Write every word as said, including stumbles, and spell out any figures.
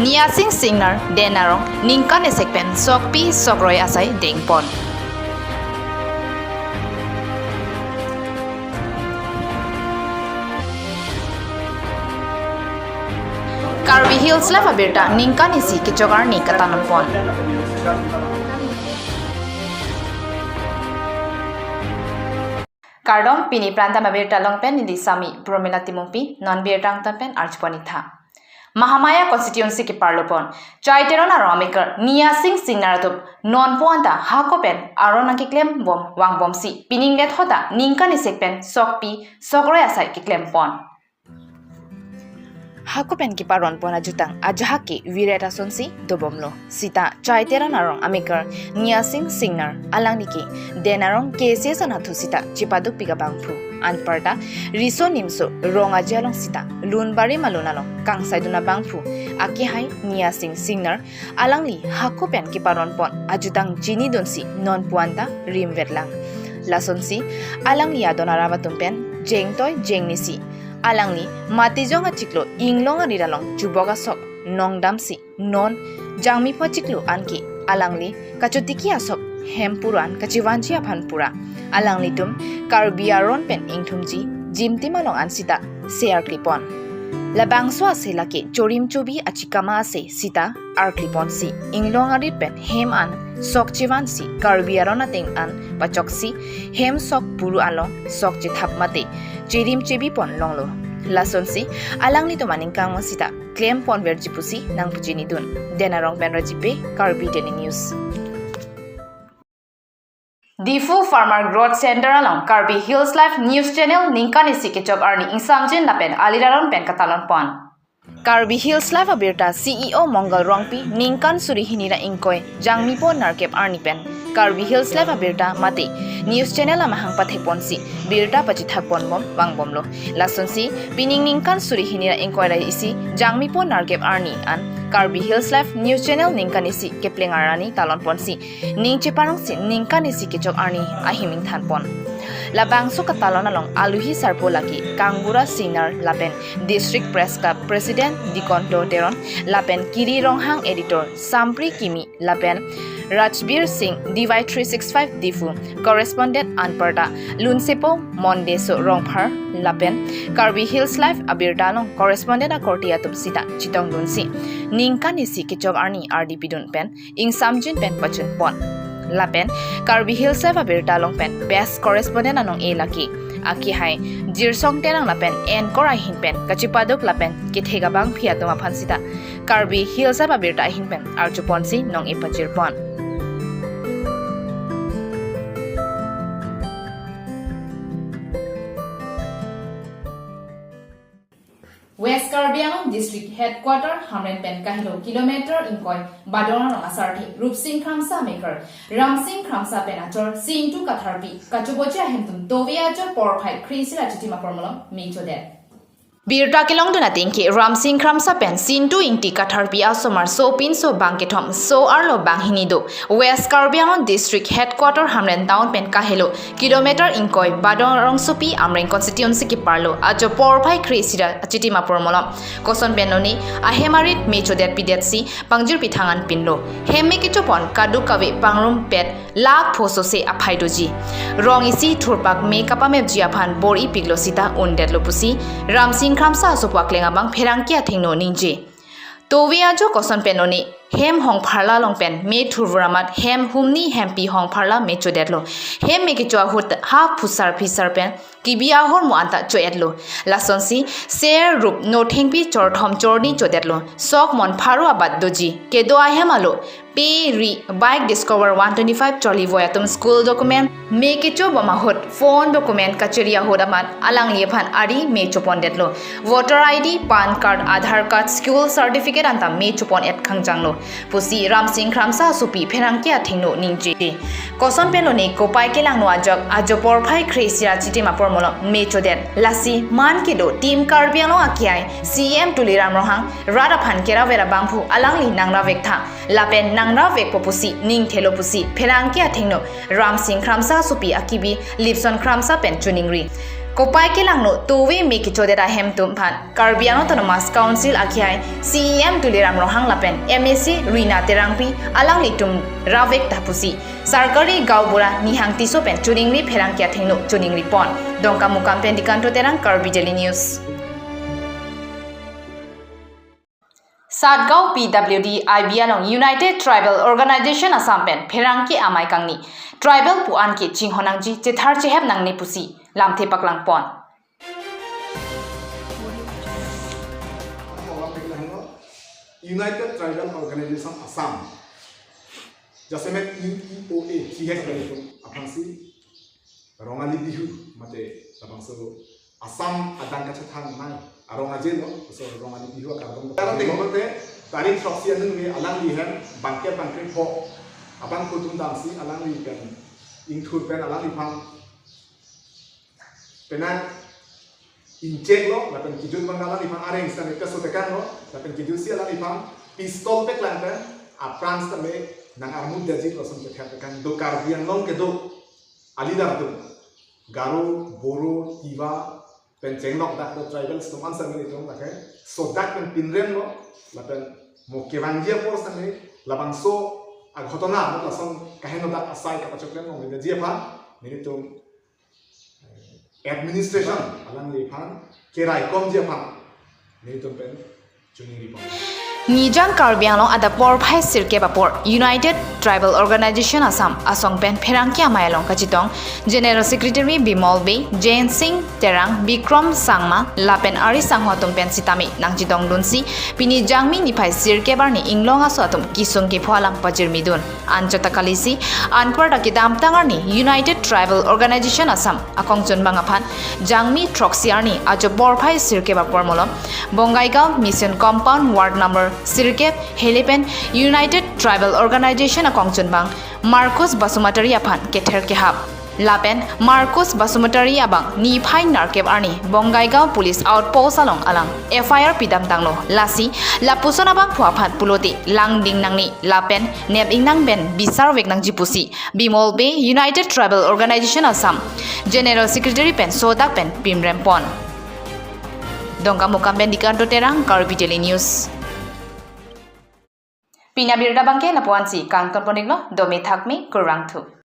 Niasing Singnar Den Arong ningkan esek pen sokpi sokroi asai dengpon. Karbi Hills Live abirta ningkan isi kechok arni katalonpon. Kardom, pini prantam abirta along pen neli Sami Promila Timungpi, non birta angtan pen arjupon-ik tha. Mahamaya constituency keparlopon Chai Teron arong ameker Niasing Singnar atum nonpu anta hako pen aron nangkeklembom vangbomsi pining det hota ningkan esek pen sokpi sokroi asai keklempon. Hako pen keparonpon ajutang ajahak ke viret asonsi dobomlo. Sita Chai Teron arong ameker Niasing Singnar alangli ke Den Arong K C S anatthu sita chepadukpik abangphu. Anparta riso nimso rong aje along sita lun barim alun along kangsaidun abangphu akehai Niasing Singnar alangli hako pen keparonpon ajutang chinidunsi nonpu anta rimvetlang. Lasonsi alangli adon arap atum pen jengtoi jengnisi alangli Matijong achiklo Inglong arit along chubok asok nongdamsi non Jangmipo achiklo anke alangli kachotiki asok hem puru an kachevanji aphan pura alanglitum Karbi aron pen ingthumji jimtim along an sita se arklipon. Labangso ase lake chorim chobi achikama ase sita arkliponsi Inglong arit pen hem an sok chevansi Karbi aron ateng an pachoksi hem sok puru along sok chethap mate cherim chebipon longlo. Lasonsi alanglitum aningkango sita klemponverji pusi nangpuchinidun. Den Arong pen Rajipe, Karbi Daily News. Diphu Farmer Growth Center along Karbi Hills Live News Channel ningkan isi kechok arni ingsamjin lapen alir aron pen katalonpon. Karbi Hills Live abirta C E O Mongal Rongpi ningkan suri hini ra ingkoi Jangmipo nerkep arni pen Karbi Hills Live abirta mate News Channel amahang pathekponsi birta pachethakponbom vangbomlo. Lasonsi pining ningkan suri hini ra ingkoi ra isi Jangmipo nerkep arni an Karbi Hills Live News Channel ningkan isi kepleng arni talonponsi ning cheparongsi ningkan isi kechok arni ahim ingthanpon. Labangso katalon along aluhi sarpo lake Kangbura Singnar lapen District Press Club President Dikonto Teron lapen Kiri Ronghang Editor Sampri Kimi lapen Rajbir Singh D Y three six five Diphu Correspondent anparta Lunsepo Mondeso Rongphar lapen Karbi Hills Live abirta along correspondent akorte atum sita chetongdunsi ningkan isi kechok arni ardi pidun pen ingsamjin pen pachunpon. Lapen Karbi Hills Live abirta along pen best correspondent anong-e lake akehai Jirsong Terang lapen anchor ahin pen kachepaduk lapen kethek abangpi atum aphan sita Karbi Hills Live abirta ahin pen arjuponsi nong-e pachirpon. West Karbi Anglong District Headquarter Hamren pen kahelo kilometer ingkoi Badon arong asarthe Rupsing Kramsa ameker Ramsing Kramsa pen achor Sintu Katharpi kachoboji ahemtum Tove ajo porphai kre-isi ra chitim apor malom me chodet. Birta kelongdun ateng ke Ramsing Kramsa pen Sintu Ingti Katharpi asomar sopinso bang kethom so arlo banghini do West Karbi Anglong District Headquarter Hamren Town pen kahelo kilometer ingkoi Badon arongsopi Amreng constituency keparlo ajo porphai kre-isi ra chitim apor malom. Koson pen lone ahem arit me chodet pidetsi pangjir pithangan pinlo. Hem me kechopon kaduk kave pangrumpet lakh pho sose aphai doji. Rong isi thurpak me kapamepji aphan bor-ipiklo sita undetlo pusi Ramsing Kramsa asopo akleng abang pherangke athengno ningje. Tove ajo koson pen lone hem hongpharla along pen me thurvur amat hem humni hempi hongpharla me chodetlo. Hem me kecho ahut ha phusar phisar pen kibi ahormu anta cho-etlo. Lasonsi ser rup nothengpi chorthom chorni chodetlo. Sok mon pharo abat doji. Kedo ahem alo pe ri bike Discover one twenty-five charlivoi atum school document me kechobom ahut phone document kachiri ahut amat alangli aphan ari me chopondetlo. Voter I D, PAN card, Aadhaar card, school certificate anta me chopon-et khangjanglo pusi Ramsing Kramsa asopi pherangke athengno ningje. Koson pen lone kopai kelangno ajok ajo porphai kre-isi ra chitim apor malom me chodet. Lasi man kedo Team Karbi Anglong akehai C E M Tuliram Ronghang rat aphan keraver abangphu alangli nangravek tha. Lapen nangravekpo pusi ningthelo pusi pherangke athengno Ramsing Kramsa asopi akibi Lipson Kramsa pen choningri. Kopai kelangno tove me kechodet ahem atum aphan Karbi Anglong Autonomous Council akhai C E M Tuliram Ronghang lapen M A C Rina Terangpi alanglitum ravek tha pusi Sarkari Gaonbura Nihang Tisso pen choningri pherangke athengno choningri pon. Dongkamukam pen Dikanto Terang, Karbi Daily News. Satgaon P W D I B along United Tribal Organization Assam pen pherangke amei kangni tribal pu-an ke chinghon nangji, chethar chehep nangne pusi lamthe paklang pon. United Tribal Organization Assam, jasemet U T O A, C H aphansi Rongali Bihu mate labangso Assam adang kachethan nai arong ajelo, so Rongali Bihu akardom. Karang tengkote tarik throksi anung me alangli hem bangke bangke pho abang kutum damsi alangli pen ingthur pen alangliphan penang inchek lo, lapen kejut abang alangliphan areng sitame keso tekan lo, lapen kejutsi alangliphan pistol peklang pen apran sitame nang armut dajit lo som kether tekan do Karbi Anglong kedo alidar atum. Garo, Boro, Tiwa, pen chenglok dak do tribal atum an sitame itum lake sodak pen pinrem lo, lapen mo kevangji apor sitame labangso aghotona mo lason kaheno dak asai kapachoklemlong dajit aphan nelitum administration alangliphan keraikomji aphan nelitum pen choningri pon. Nijang Karbi Anglong adap porphai sirkep apor United Tribal Organization Assam asong pen pherangke amei along kachetong General Secretary Bimol Bey, Jensing Terang, Bikrom Sangma lapen ari sangho atum pen sitame nangchetongdunsi pini Jangmi niphai sirkep arni inglong aso atum kesung kepho alam pajirmidun. Anchot ta kalisi anparta kedamtang arni United Tribal Organization Assam akongchunbang aphan Jangmi throksi arni ajo porphai sirkep apor malom Bongaigaon Mission Compound Ward number sirkep helepen United Tribal Organization akongchunbang Marcus Basumatary aphan kether kehap. Lapen Marcus Basumatary abang niphai nerkep arni Bongaigaon Police Outpost along alang F I R pidamtanglo. Lasi lapuson abangphu aphan pulote langding nangne lapen nep ingnang pen bisar vek nangji pusi Bimol Bey, United Tribal Organization Assam General Secretary pen sodak pen pinrem pon. Dongkamukam pen Dikanto Terang, Karbi Daily News. Pini abirta abangke lapu-ansi kangton pon-iklo, dome thakme, kurvangthu.